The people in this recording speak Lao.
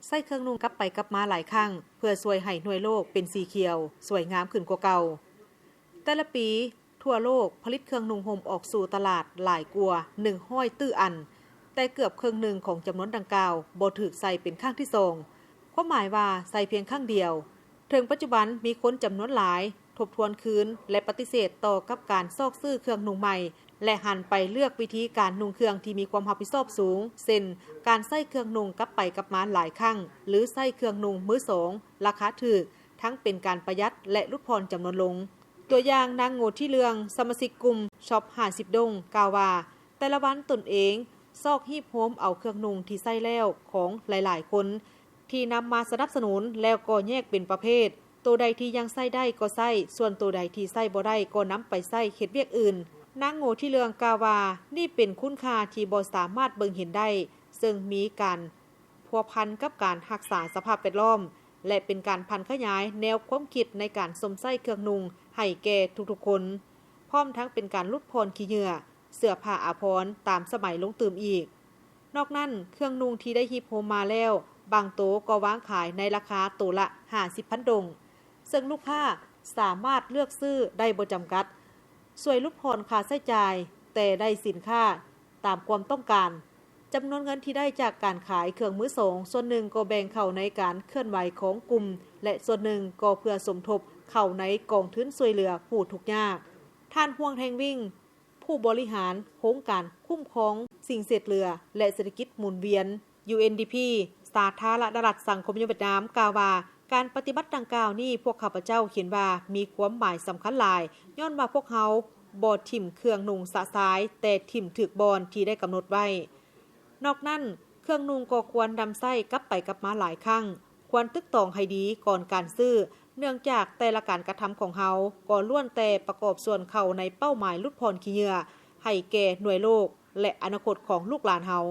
ໃຊ້ເຄື່ອງນຸ່ງກັບໄປກັບມາຫຼາຍຄັ້ງ ເພື່ອຊ່ວຍໃຫ້ໜ່ວຍໂລກເປັນສີຂຽວ ສວຍງາມຂຶ້ນກວ່າເກົ່າ. ແຕ່ລະປີ, ທົ່ວໂລກຜະລິດເຄື່ອງນຸ່ງຫົ່ມອອກສູ່ຕະຫຼາດຫຼາຍກວ່າໜຶ່ງຮ້ອຍຕື້ອັນ, ແຕ່ເກືອບເຄິ່ງໜຶ່ງຂອງຈຳນວນດັ່ງກ່າວບໍ່ຖືກໃຊ້ເປັນຄັ້ງທີສອງ, ຄວາມໝາຍວ່າໃຊ້ພຽງຄັ້ງດຽວ. ເຖິງປັດຈຸບັນມີຄົນຈຳນວນຫຼາຍທົບທວນຄືນ ແລະ ປະຕິເສດຕໍ່ກັບການຊອກຊື້ເຄື່ອງນຸ່ງໃໝ່ ແລະ ຫັນໄປເລືອກວິທີການນຸ່ງເຄື່ອງທີ່ມີຄວາມຮັບຜິດຊອບສູງ ເຊັ່ນ ການໃຊ້ເຄື່ອງນຸ່ງກັບໄປກັບມາຫຼາຍຄັ້ງ ຫຼື ໃຊ້ເຄື່ອງນຸ່ງມືສອງລາຄາຖືກ, ທັງເປັນການປະຢັດ ແລະ ຫຼຸດຜ່ອນຈຳນວນລົງ. ຕົວຢ່າງ, ນາງ ໂງ່ ທີເລື່ອງ, ສະມາຊິກກຸ່ມ ຊອບຫ້າສິບດົງ ກ່າວວ່າ, ແຕ່ລະວັນຕົນເອງຊອກຮີບໂຮມເອົາເຄື່ອງນຸ່ງທີ່ໃຊ້ແລ້ວຂອງຫຼາຍໆຄົນ ທີ່ນຳມາສະໜັບສະໜູນ ແລ້ວກໍແຍກເປັນປະເພດ, ໂຕໃດທີ່ຍັງໃຊ້ໄດ້ກໍໃຊ້, ສ່ວນໂຕໃດທີ່ໃຊ້ບໍ່ໄດ້ກໍນຳໄປໃຊ້ເຮັດວຽກອື່ນ. ນາງ ໂງ່ ທີເລື່ອງ ກ່າວວ່າ, ນີ້ເປັນຄຸນຄ່າທີ່ບໍ່ສາມາດເບິ່ງເຫັນໄດ້, ເຊິ່ງມີການພົວພັນກັບການຮັກສາສະພາບແວດລ້ອມ ແລະ ເປັນການຜັນຂະຫຍາຍແນວຄວາມຄິດໃນການຊົມໃຊ້ເຄື່ອງນຸ່ງໃຫ້ແກ່ທຸກໆຄົນ, ພ້ອມທັງເປັນການຫຼຸດຜ່ອນຂີ້ເຫຍື້ອ, ເສື້ອຜ້າອາພອນຕາມສະໄໝລົງຕື່ມອີກ. ນອກນັ້ນ, ເຄື່ອງນຸ່ງທີ່ໄດ້ຮີບໂຮມມາແລ້ວ, ບາງໂຕກໍວາງຂາຍໃນລາຄາໂຕລະຫ້າສິບພັນດົງ, ເຊິ່ງລູກຄ້າສາມາດເລືອກຊື້ໄດ້ບໍ່ຈຳກັດ, ຊ່ວຍຫຼຸດຜ່ອນຄ່າໃຊ້ຈ່າຍ, ແຕ່ໄດ້ສິນຄ້າຕາມຄວາມຕ້ອງການ. ຈຳນວນເງິນທີ່ໄດ້ຈາກການຂາຍເຄື່ອງມືສອງ ສ່ວນໜຶ່ງກໍແບ່ງເຂົ້າໃນການເຄື່ອນໄຫວຂອງກຸ່ມ ແລະ ສ່ວນໜຶ່ງກໍເພື່ອສົມທົບເຂົ້າໃນກອງທຶນຊ່ວຍເຫຼືອຜູ້ທຸກຍາກ. ທ່ານ ຮ່ວງ ແທງວິງ, ຜູ້ບໍລິຫານໂຄງການຄຸ້ມຄອງສິ່ງເສດເຫຼືອ ແລະ ເສດຖະກິດໝູນວຽນ ຢູ ເອັນ ດີ ພີ ສາທາລະນະລັດສັງຄົມນິຍົມຫວຽດນາມ ກ່າວວ່າ, ການປະຕິບັດດັ່ງກ່າວນີ້ ພວກຂ້າພະເຈົ້າເຫັນວ່າມີຄວາມໝາຍສຳຄັນຫຼາຍ, ຍ້ອນວ່າພວກເຮົາບໍ່ຖິ້ມເຄື່ອງນຸ່ງຊະຊາຍ, ແຕ່ຖິ້ມຖືກບ່ອນທີ່ໄດ້ກຳນົດໄວ້. ນອກນັ້ນ, ເຄື່ອງນຸ່ງກໍຄວນນຳໃຊ້ກັບໄປກັບມາຫຼາຍຄັ້ງ, ຄວນຕຶກຕອງໃຫ້ດີກ່ອນການຊື້, ເນື່ອງຈາກແຕ່ລະການກະທຳຂອງເຮົາກໍລ້ວນແຕ່ປະກອບສ່ວນເຂົ້າໃນເປົ້າໝາຍຫຼຸດຜ່ອນຂີ້ເຫຍື້ອໃຫ້ແກ່ໜ່ວຍໂລກ ແລະ ອະນາຄົດຂອງລູກຫຼານເຮົາ.